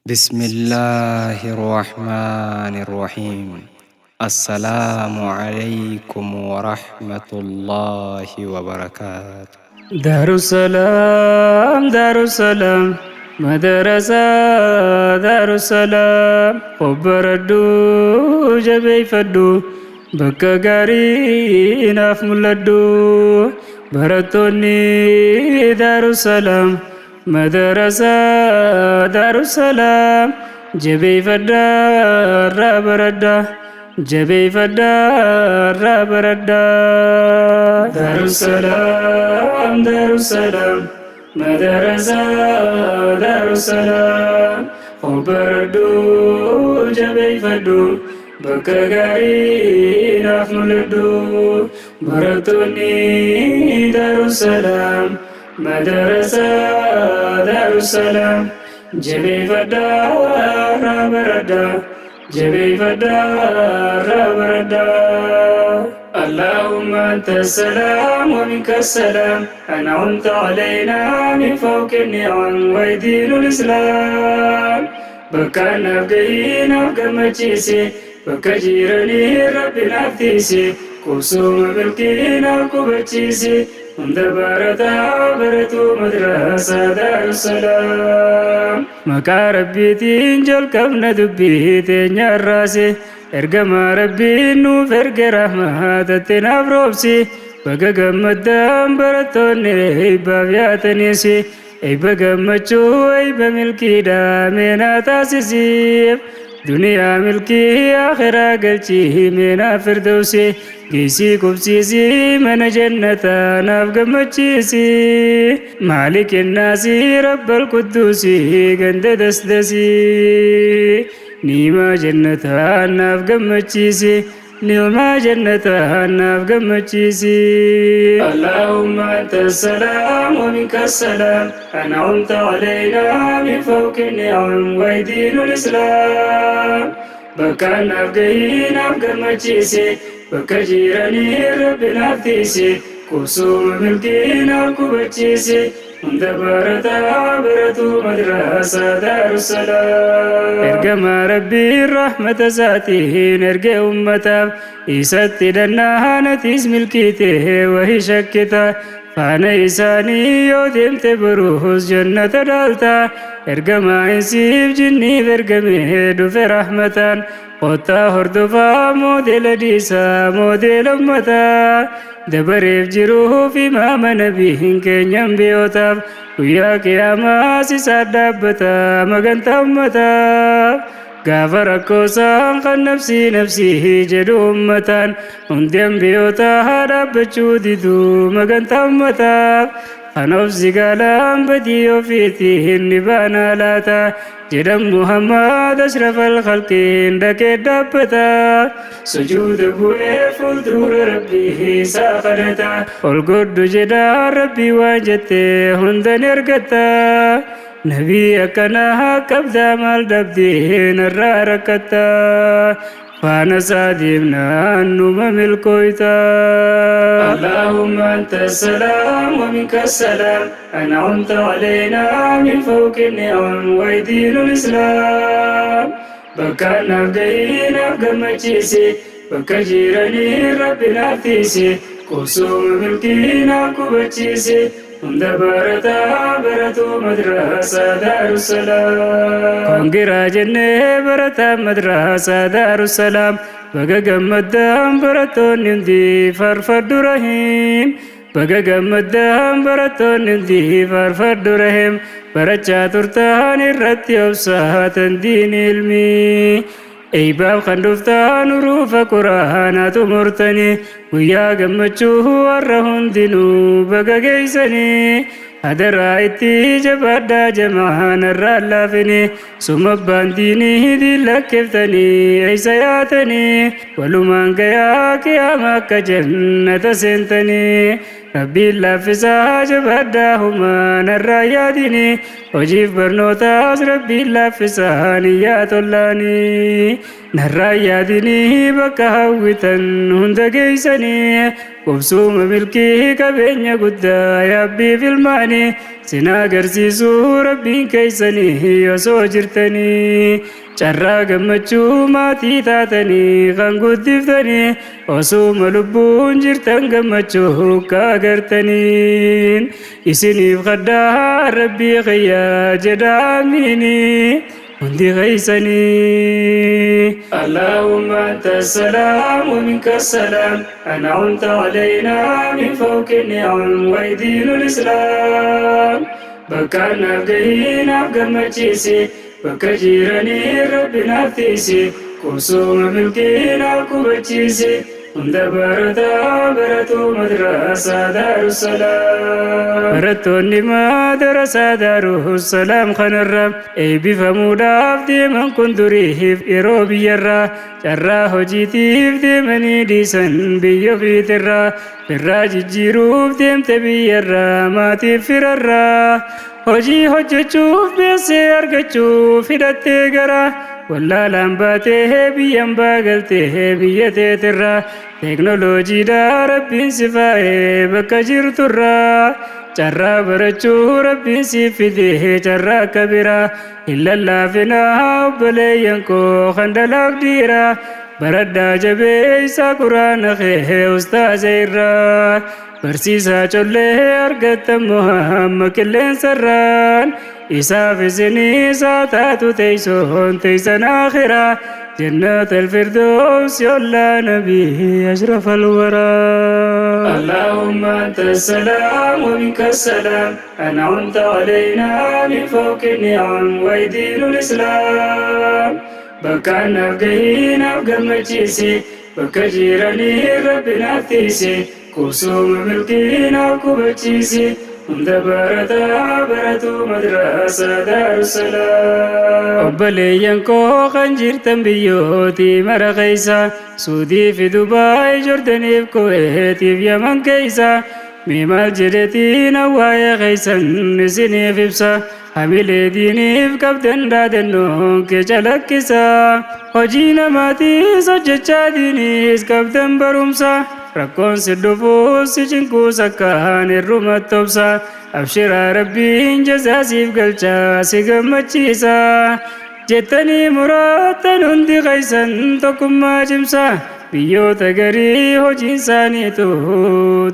بسم الله الرحمن الرحيم. السلام عليكم ورحمة الله وبركاته. Daarusalaam, Daarusalaam, madarasaa Daarusalaam, obbaradhuu jabeeffadhu, bakka gaarii naaf mul'adhu. Barattoonni Daarusalaam, madarasaa Daarusalaam, jabeeffadhaa irraa baradhaa. Jabeeffadhaa irraa baradhaa. Daarusalaam, Daarusalaam, madarasaa Daarusalaam, obbaradhuu jabeeffadhu, bakka gaarii naaf mul'adhu. Barattoonni Daarusalaam, madarasaa Daarusalaam, jabeeffadhaa irraa baradhaa. Jabeeffadhaa irraa baradhaa. اللهم أنت السلام ومنك السلام، أنعمت علينا من فوق النعم ودين الإسلام. Bakka naaf gahii naaf gammachiise, bakka jiranii Rabbi naaf tiise, qubsuma milkii naaf qubachiise, hunda barataa baratu madrasaa Daarusalaam. Maqaa Rabbiitiin jalqabna dubbii teenya irraase, ergamaa Rabbiin nuuf erge rahmatatti naaf roobsi. Baga gammaddaan barattoonni eebbaaf yaataniis, eebba gammachuu, eebba milkiidha meenaa taasisiif. Duniyaa milkii, akhiraa galchii meenaa firdawsi, geessii qubsiisii mana jannataa naaf gammachiisi. Maalik innaasii rabbal qudduusii ganda dasdasii, niimaa jannataa naaf gammachiisi. Ni'maa jannataa naaf gammachiisi. اللهم أنت السلام ومنك السلام، أنعمت علينا من فوق النعم ودين الإسلام. Bakka naaf gahii naaf gammachiise, bakka jiranii Rabbi naaf tiise, qubsuma milkii naaf qubachiise, hunda barataa baratu madrasaa Daarusalaam. Ergamaa Rabbiin rahmata isaatiin ergee ummataaf, isatti dhannaanatis milkiite wahi shakkita. Faana isaanii yoo deemte boruus jannata dhaalta. Ergamaa insiif jinniif ergamee dhufe rahmataan, kottaa hordofaa moodela dhiisaa moodela ummataa. Dabareef jiruuf imaama nabiin keenyan biyootaaf, guyyaa qiyaamaas isaan dhaabbata magantaa ummataaf. Gaafa rakkoosaan kan nafsii nafsii jedhu ummataan, hundi ambiyootaa dhaabbachuu diduu magantaa ummataaf. Kan of zigaalaan badii ofiitiin ni baanaa laata jedhan, Muhammad ashraf alkhalqiin dhaqee dhaabbata. Sujuuda bu'ee fuuldura Rabbii isaa kadhata. Ol godhu jedha Rabbii, waan jette hunda ni argata. Nabii akkanaa qabdaa, maal dhabdee narraa rakkatta? Faana isaa deemnaan numa milkooyta. اللهم أنت السلام ومنك السلام، أنعمت علينا من فوق النعم ودين الإسلام. Bakka naaf gahii naaf gammachiise, bakka jiranii Rabbi naaf tiise, qubsuma milkii naaf qubachiise, hunda barataa baratu madrasaa Daarusalaam. Congra jennee barataa madrasaa Daarusalaam, baga gammaddaan barattoonni hundi faarfadhu rahiim. Baga gammaddaan barattoonni hundi faarfadhu rahiim. Barachaa turtaan irratti obsaatan diin ilmii. Eebbaaf kan dhuftaan uruufa quraanaa xumurtanii, guyyaa gammachuu warra hundinuu baga geessanii. Hadaraa itti jabaadhaa jamaan irraa laafini, suma baandiinii hidii lakkeeftanii eessa yaatanii, walumaan gayaa qiyaama akka jannata seentanii. Rabbiin laaffisaa, jabaadhaa humaan irraa yaadini, hojiif barnootaas Rabbiin laaffisaa niyyaa tollaanii. Narraa yaadinii bakka hawwitan hunda geessanii, qubsuma milkii qabeenya guddaa yaabbii filmaanii. Sin agarsiisuu Rabbiin keeysanii osoo jirtanii, carraa gammachuu maatii taatanii kan guddiftanii, osuma lubbuun jirtan gammachuu kaagartaniin isiniif kadhaa Rabbii kiyyaa jedha amiinii hundi keeysanii. اللهم أنت السلام ومنك السلام، أنعمت علينا من فوق النعم ودين الإسلام. Bakka naaf gahii naaf gammachiisi, bakka jiranii Rabbi naaf tiisi, qubsuma milkii naaf qubachiisi. Hunda barataa baratu madrasaa Daarussalaam. Barattoonni madrasaa Daarussalaam kanarra eebbifamuudhaaf deeman kun duriif yeroo biyyarraa carraa hojiitiif deemanii dhiisan biyya ofiitirraa, firraa jijjiiruuf deemte biyyarraa maatiif firarraa, hojii hojjechuuf beessee argachuuf hidhattee gara wallaalaan baatee biyyan baagaltee biyya teetirraa, teeknoloojiidha Rabbiin si faayee bakka jirturraa, carraa barachuu Rabbiin si fidee carraa akka biraa hin lallaafinaa. Obboleeyyan koo kan dhalaaf dhiiraa, baradhaa jabeessa quraana kee ustaaza irraa, barsiisaa collee argattan Muhammad qilleensarraan, isaaf isiniisaa taatu teessoon teessan akhiraa جنات الفردوس يا نبي أشرف الورى. اللهم أنت السلام ومنك السلام، أنعمت علينا من فوق النعم ودين الإسلام. Bakka naaf gahii naaf gammachiisi, bakka jiranii Rabbi naaf tiisi, qubsuma milkii naaf qubachiisi. Hunda barataa baratu madrasaa Daarussalaam. Obboleeyyan koo kan jirtan biyyooti mara keessa, Suudii fi Dubaay, Jordaniif Kuweetiif Yaman keessa, mee maal jedhetiin waa'ee keessan isiniif ibsa? Hamilee diiniif qabdan dhaadannoon kee calaqqisa, hojii namaatiis hojjechaa diiniis qabdan barumsa, rakkoon si dhufuus si cinquus akkaan irrumatti obsa. Abshiraa, Rabbiin jazaa siif galchaa si gammachiisa jettanii muraattan hundi keessan tokkummaa cimsa. Biyyoota garii hojiin isaaniitu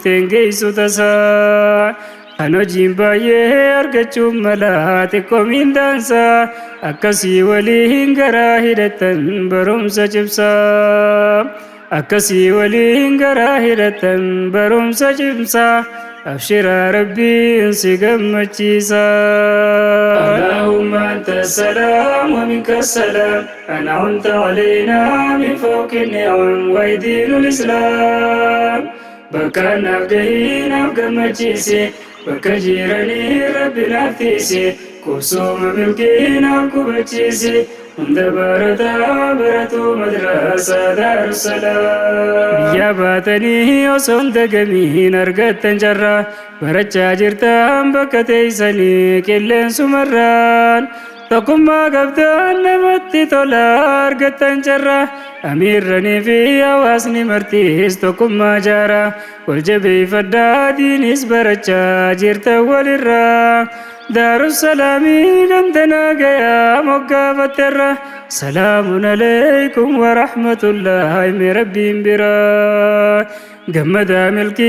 teengeessu tasaa, kan hojiin baay'ee argachuun mala xiqqoo miindaansa, akkasii waliin garaa hidhattan barumsa cimsaa, akkasii waliin garaa hidhattan barumsa cimsaa. Abshiraa, Rabbiin si gammachiisa. اللهم أنت السلام ومنك السلام، أنعمت علينا من فوق النعم ودين الإسلام. Bakka naaf gahii naaf gammachiisi, bakka jiranii Rabbi naaf tiisi, qubsuma milkii naaf qubachiisi. Hunda barataa baratu madrasaa Daarussalaam. Biyya baatanii osoo hin dagamiin argattan carraa, barachaa jirtan bakka teessanii qilleensumarraan, tokkummaa qabdan namatti tola argattan carraa, amiirranii fi hawaasni martiis tokkummaa jaaraa, wal jabeeffadhaa diinis barachaa jirtan walirraa. Daarussalaamii gandanaa gayaa moggaafatterra. Salaamun alaykum warahmatullaahi, mi Rabbiin biraa gammadaa milkii.